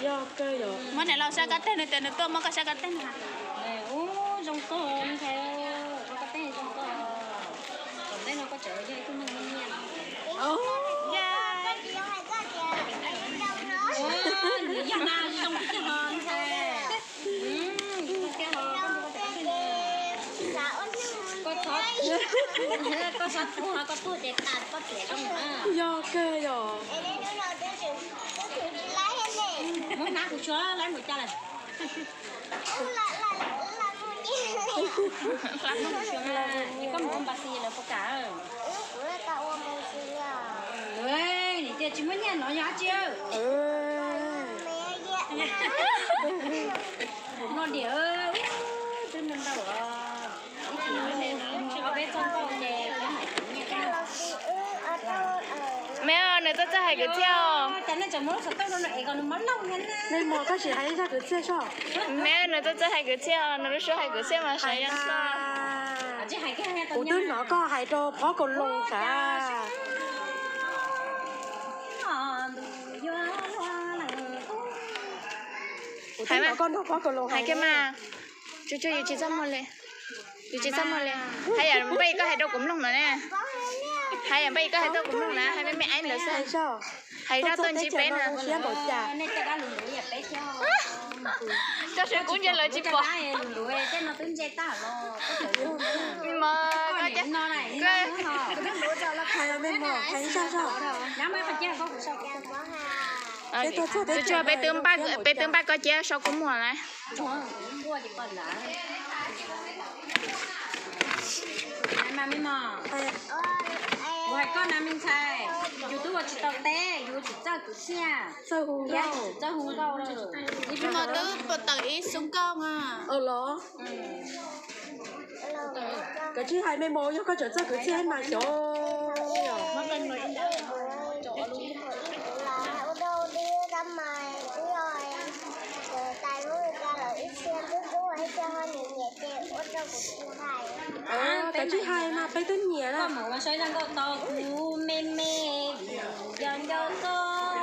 Yog kawg yog. Muab niam laus sab kab teg, nws tias nws tuaj muab koj sab kab teg na. Ub, zoo kawg ntshai, koj kab teg zoo kawg. Tom ntej no koj tseem yog ib tug neeg muaj nyiaj. Yog na, zoo tiag ho ntshai. Koj txhob, koj txhob tuag, koj tuag ces tas koj tiam zoo na. Yog kawg yog. Muab hnab kuv suav laib mus cas lawm. Koj mus ua npas xis lawv puas kam? Niam tias tsis muaj nyiaj no yog dab tsi? No diam, twb ntau ntau os. Ib txhis no ob peb txoj nkauj ces peb mam nyiaj. Me, nws txawj txawj hais kwv txhiaj os. Me mos, koj sim hais ib zaj kwv txhiaj soj. Me, nws txawj txawj hais kwv txhiaj, nws lub suab hais kwv txhiaj mas sav yog xwb. Kuv twb hnov koj hais rau phob kaus loos sav. Kuv twb hnov koj nrog phob kaus loos hais kiag mas. Tsuag tsuag, yus tsis txaj muag li. Yus tsis txaj muag li. Hais yam npaj koj hais rau kuv mloog no ne. Hais yam npaj koj hais rau kuv mloog na, hais me me aib ntawd xwb. Hais zaj tuaj ntsib peb na. Koj saib kub ntsia lawv tsis pom. Me mos, koj, tsuag tsuag, peb twb npaj koj ciab sau kub muag lawm. Kuv hais koj na me ntxhais, yus twb ua tsis tau teb, yus tsis txawj kwv txhiaj, txawj hu nkauj, txawj hu nkauj. Me mos twb puas tawm ib xub nkauj mas. Los, koj tsis hais me mos, yog koj tseem txawj kwv txhiaj mas xyov. Koj tsis hais mas peb twb nyiam lawm. Koj mus ua saib zaj nkauj tau kuv me me, yog nco koj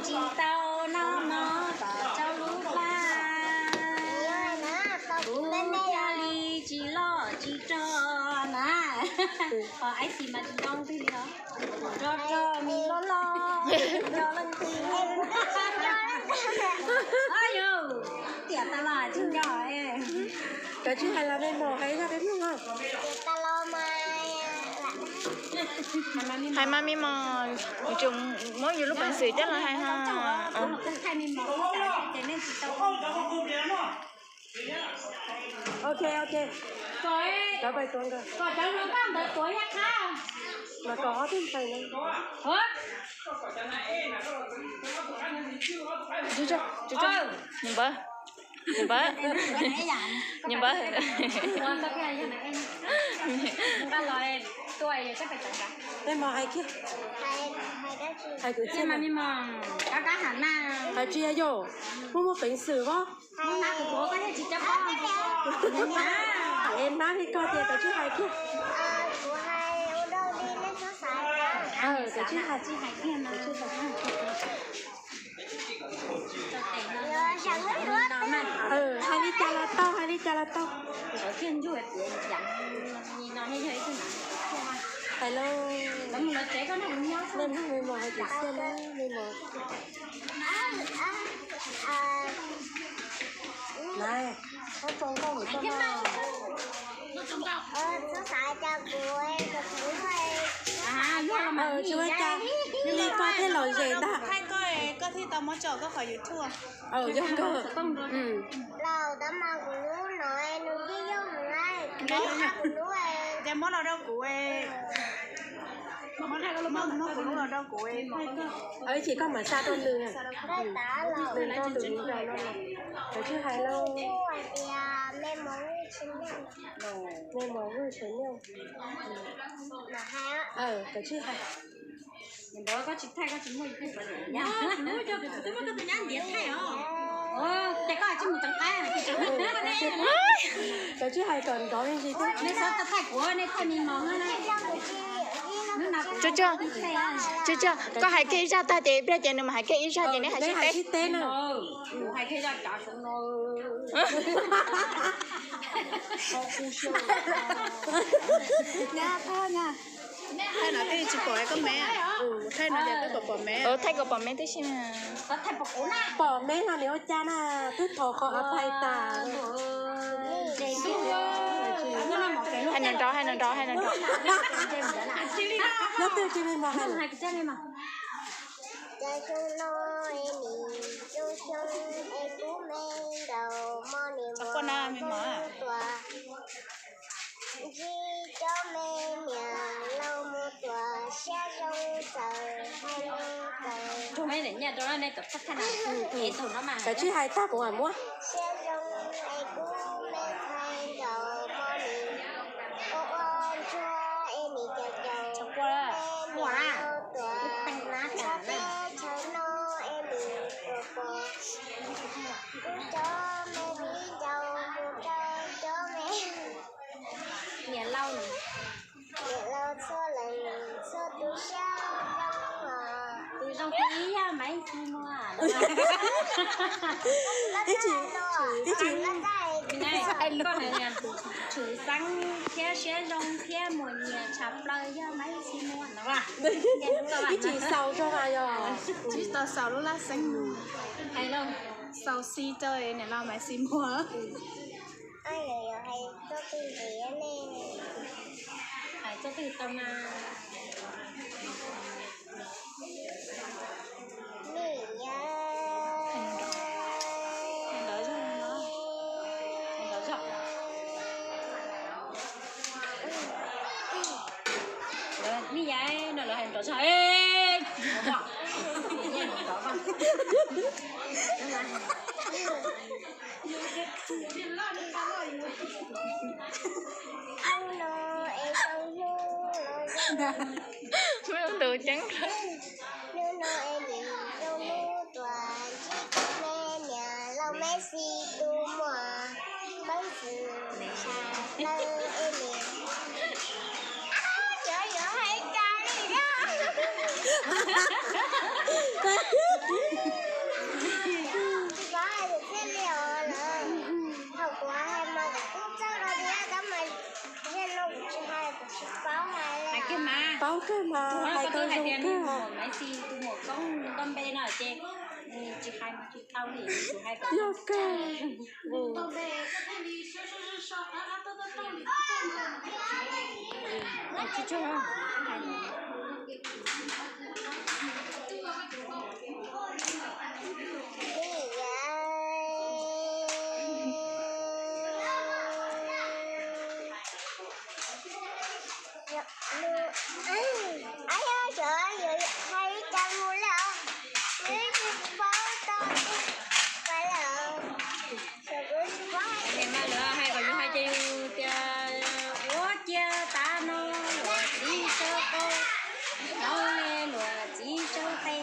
tsis tau noj mov kom tsau lub plab, kuv thiaj li tsis loj tsis rog na. Aib xis mas tsis ntoo twg li os. Rog rog mis loj loj, nco leej twg. Yus tiam tas los tsis nco. Koj tsis hais los me mos hais zaj peb mloog os. Hais mas me mos, tseem muab yus lub peev xwm coj los hais ho. Ok, ok. Kom cov hluas nkauj ntawd tuav yaj qab. Mas kom ob tug ntxhais no. Npawg, npawg, npawg. Tej mos hais kiag. Hais kwv txhiaj mas. Hais tsis yog, muaj muaj peev xwm os. Es nab li koj tias koj tsis hais kiag. Koj tsis hais. Hais li cas los tau, hais li cas los tau. Hais lauj, nej mloog me mos hais kwv txhiaj na, me mos. Nab, koj tso nkauj lawm tso no. Tsis ua cas, li koj thiaj lom zem ntag. Koj thiaj tau muab tso koj qhov YouTube. Yog kawg. Ces muab los rau kuv, muab kuv lub los rau kuv. Ces koj mam xa rau nws, nws nrog tus viv ncaus no. Koj tsis hais lauj. Me mos vwj tshav nyaj. Koj tsis hais. Koj tsis hais kom nrov me ntsis thiab. Tsuag tsuag, tsuag tsuag, koj hais kiag ib zaj tag ces ib pliag ces nws mam hais kiag ib zaj ces neb hais sib teb. Thaij no twb tsis pom koj me, thaij no ces twb pom pom me. Thaij kom pom me tib si. Pom me no nws ua cas na, twb thov qhov a phai tas. Hais nrov nrov, hais nrov nrov, hais nrov nrov. Nyob twg tsis me mos hais. Cas xyoo no es nim xyoo xyoo es kuv me nraum mo nim muab tuaj ntsib cov me niam laus mus tuaj siab zoo txawm hais lus txawm. Kav tsij hais tag kuv mam muab. Siab zoo es kuv me ntxhais nraum mo nim ua ua ntsuag es nim caum caum kuv me niam laus tuaj txog peb chaw no es nim tuaj pom kuv cov me viv ncaus mus rau cov me niam laus, niam laus txhua leej txhua tus siab zoo os. Tus zoo ib yog Maiv Xis Muas. Ib txhis, ib txhis, koj hais tias tshwm xeeb thiab siab zoo thiab muaj nyiam tshaj plaws yog Maiv Xis Muas no. Ib txhis xaus rau mas yog tsis tau xaus lub laj xeeb, hais los xaus xis rau niam laus Maiv Xis Muas. Hais txog twg tau na? Mim yam ntawd zog no, ntawd zog. Mim yam no lawv hais nrov zog. Hnub no es zoo hnub los zoo, hnub no es nim zoo hnub tuaj ntsib cov me niam laus Maiv Xis tus muam Maiv Xis tshaj plaws es nim. Cov yuav hais cas li thiab. Tsis paub hais lus thiaj li os lawm. Thaum kuv hais mas kuv txawj no thiab tab mas zej no kuv tsis hais, kuv tsis paub hais li. Paub kawg mas, hais tau zoo kawg. Maiv Xis tus muam Koob nkauj npe no ces tsis hais mas tsis tau li, tsis hais kom yog kawg. Ai yog, xyov yuav hais li cas mus li os, nws tsis paub tau li os. Niam mas lawv hais kom yus hais ces yus tias ua cia tas no luag txiv tsawb qau, no luag txiv tsawb qe.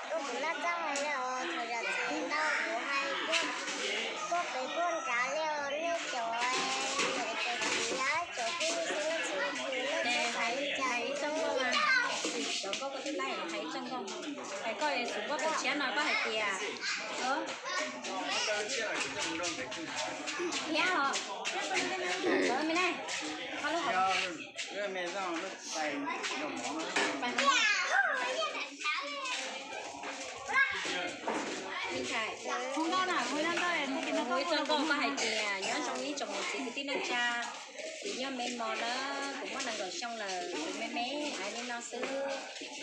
Kuv laj txaj hais li os, thaum yam txiv ntau kuv hais kuj pem kuj nrad li os, nej caum, caum txiv caum tij xwb, nej tsis caum kuv, nej tsis hais li cas. Hais ib txoj nkauj, cov nkauj koj twb laij hais ib txoj nkauj, hais koj xub nkauj tawm tshiab no koj hais tias, thiab os, me ne, koj lub hauv Hu nkauj na, hu nkauj koj hais tias nyob zoo ib tsoom niam txiv kwv tij neej tsa, kuv yog Me Mos na, kuv muaj nees nkaum xyoo lawm, kuv me me hais li no xwb,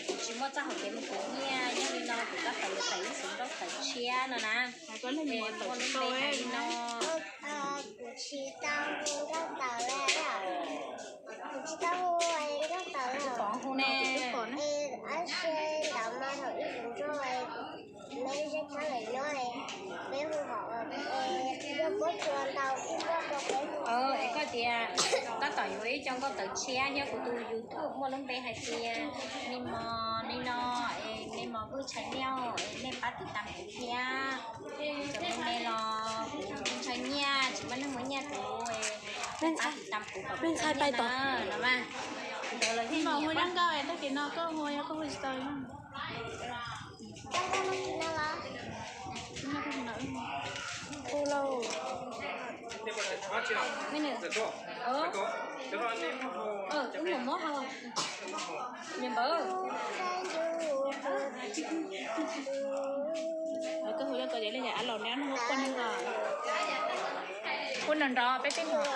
kuv tsis muaj txoj hau kev mus khwv nyiaj, yog li no kuv tab tom yuav tawm ib xub nkauj tawm tshiab no na. Muaj lub npe hais li no. Kuv tsis tau hu nkauj tawm li, kuv tsis tau hu nkauj tawm li. Hu ne, ab se ntawd mas thaum ib tug nrog me zeb tshab lawm nyob, peb hu hom, yog pob tsuas ntau kuj muaj rau peb hu. Es koj tias tab tom yuav ib co nkauj tawm tshiab, yog kuv tus YouTube muaj lub npe hais tias Me Mos li no, es Me Mos Vwj Channel, es nej pab tiv tam kuv thiab. Cov me me los kuv ntshaw nyiaj, tsis muaj neeg muab nyiaj kuv, Mej ntxhais pais tod. Hu zoo nkauj es tag kis no koj hu, yog koj hu tsis tau. Hu lauj. Wb mus muab hau. Niam npawg. Koj hu rau kom tias li cas, a los neb hu poj niam os. Hu nrov nrov peb twb hnov.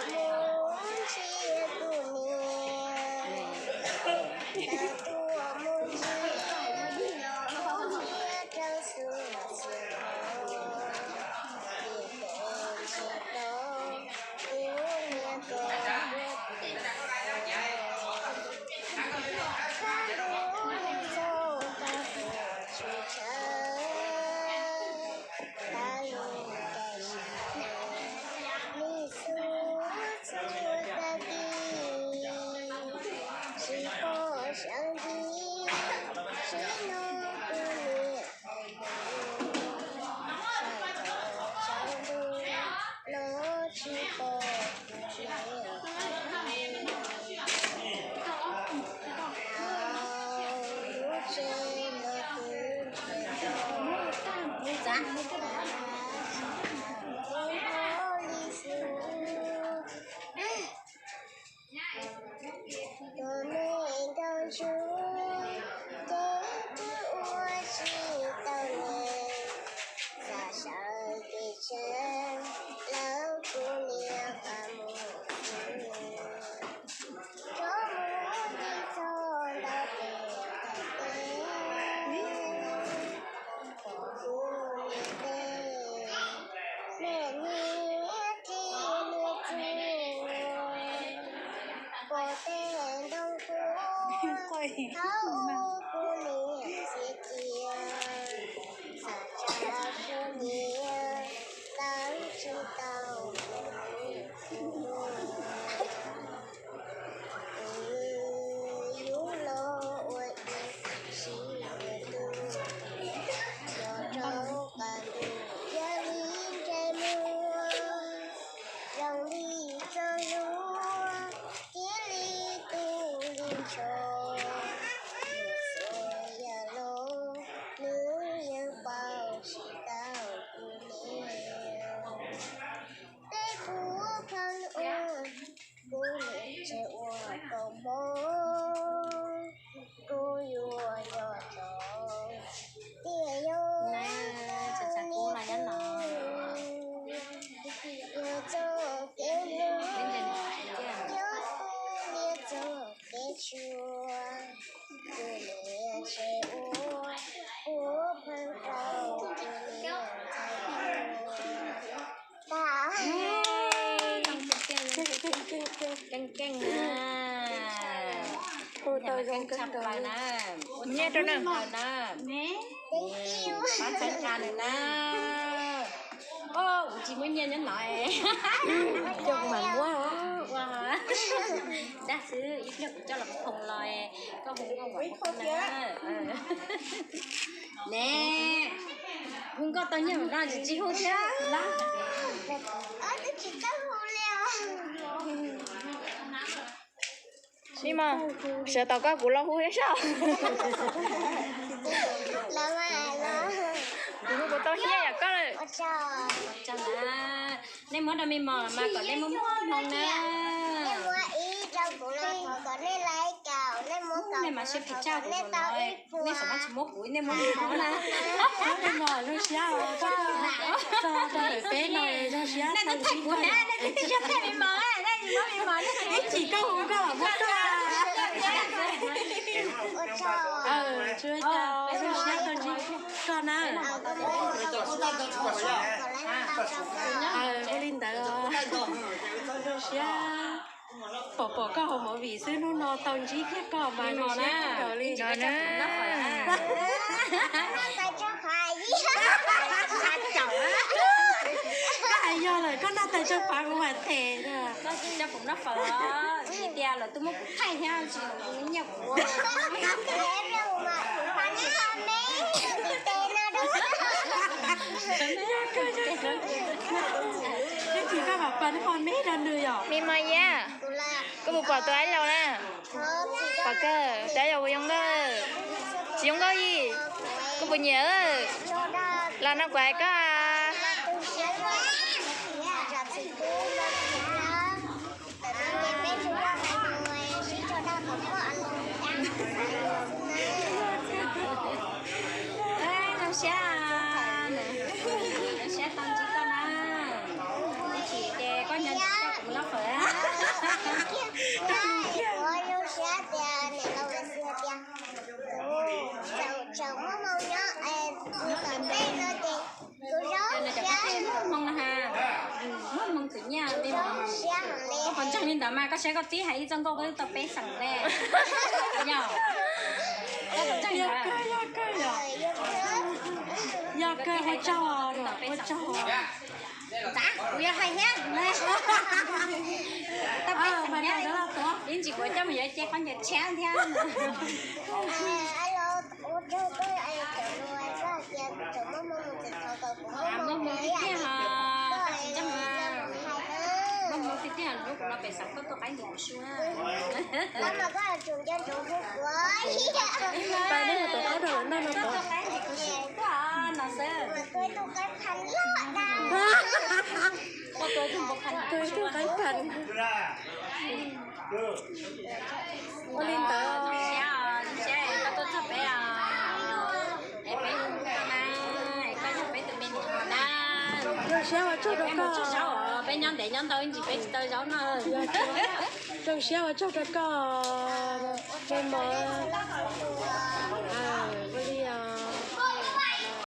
Tus me nkauj ntsuag ces twb ua tsis tau neeg, xav sawv kev tsev lawv kuv niam qab mus xwb. Rov mus ib txog ntawm pem teb, pom kuv niam tes, niam niam ris nws txiv pom tej ntoo kub, thaum kuv niam txiv cia, xav tsa kuv niam lawv tsis tau kuv. Kuv yug los ua ib sim neej tub, nyob rau qab ntuj yog li ntsej muag, zoo li txoj hlua, cia li tu li ntsho. Nws txhua yam los nws yeej pauv tsis tau kuv niam. Peb puv pheej ua kuv niam tsev ua kaus hmoov, kuv yuav nco txog tias yog txoj kev hlub, yog txoj kev hlub, yog kuv niam txoj kev tshuav, kuv niam tsev ua puv pheej rau kuv niam ntxhais. Keej keej na. Hu tau zoo kawg nkaus li. Nyiaj rau nws na. Pab txhawb nqa nws na. Kuv tsis muaj nyiaj nyob no. Coj kuv mam muab. Ua dab xwb, ib pliag kuv coj los khoom los koj hu nkauj kom na. Ne, hu nkauj tau nyiaj no tsis tsis hu thiab. Me mos, sawv tos koj kuv los hu thiab saib. Kuv hu kuv tau nyiaj yam koj lawm. Nej muab rau me mos mas kom nej muab muab hmoo na. Nej mas siab phem tshaj kuv no, nej xav mas tsis muab kuv, nej muab me mos na. Muab me mos zoo siab, txog rau ntawm peb no zoo siab. Nej twb thaij kuv na, nej twb tsis yog thaij me mos, nej muab me mos. Ib chim koj hu koj muab txog. Zoo siab tau ntsib koj na. Ua li ntawd, zoo siab. Pom pom koj hauv movie xwb, hnub no tau ntsib kiag koj mas zoo siab kawg nkaus li. Koj hais yog lawm, koj noj tais tsau phav kuv mam them. Koj tsis coj kuv noj fawm, tias lawv twb muab kuv thaij thiab tsis los kuv nyiaj kuv. Yog kawg, yog kawg. Ib chim koj mam pab Neb ho me rau nws yom? Me Mos Yaj, koj puas pom tus aib laus na? Pom kawg, tus aib laus puas zoo nkauj? Tsis zoo nkauj yim. Koj puas nyiam? Los no kuv hais koj. Zoo siab, zoo siab tau ntsib koj na. Ib chim ces koj nco ntsoov coj kuv mus noj fawm. Zoo siab tias niam laus Vam Xwm hais tias kuv tseem muaj hmoo nyob, kuv tom ntej no ces kuv zoo siab. Muaj hmoo no ha, muaj hmoo khwv nyiaj li. Koj pom ntseeg li ntawd mas koj saib koj tib hais ib txoj nkauj koj twb tau peb xeem ne. Yog, koj pom ntseeg li ntawd. Yog kawg, yog kawg, ua tsaug, ua tsaug. Kuv yuav hais thiab. Tau peb xeem thiab. Ib ntsis kuv coj mus yuav cia koj ncaws tshiab thiab. Muaj hmoo tiag tiag ho, koj tsis ntseeg mas. Muaj hmoo tiag tiag lub kuv los pem xeem koj tuaj qaib ntuj kuv sua. Pais nej tus qaib rau lawv noj no tuaj. Koj tuaj qaib ntuj kuv sua tuaj no xwb. Koj tuaj ib tug npau qhas. Ua li ntawd. Koj tuaj txog peb os, es peb hu koj na, es koj yog peb tus me nyuam na. Zoo siab ua tsaug rau koj. Peb nyob ntev nyob ntau ib ntsis peb tsis tau zaub noj. Zoo siab ua tsaug rau koj, me Mos.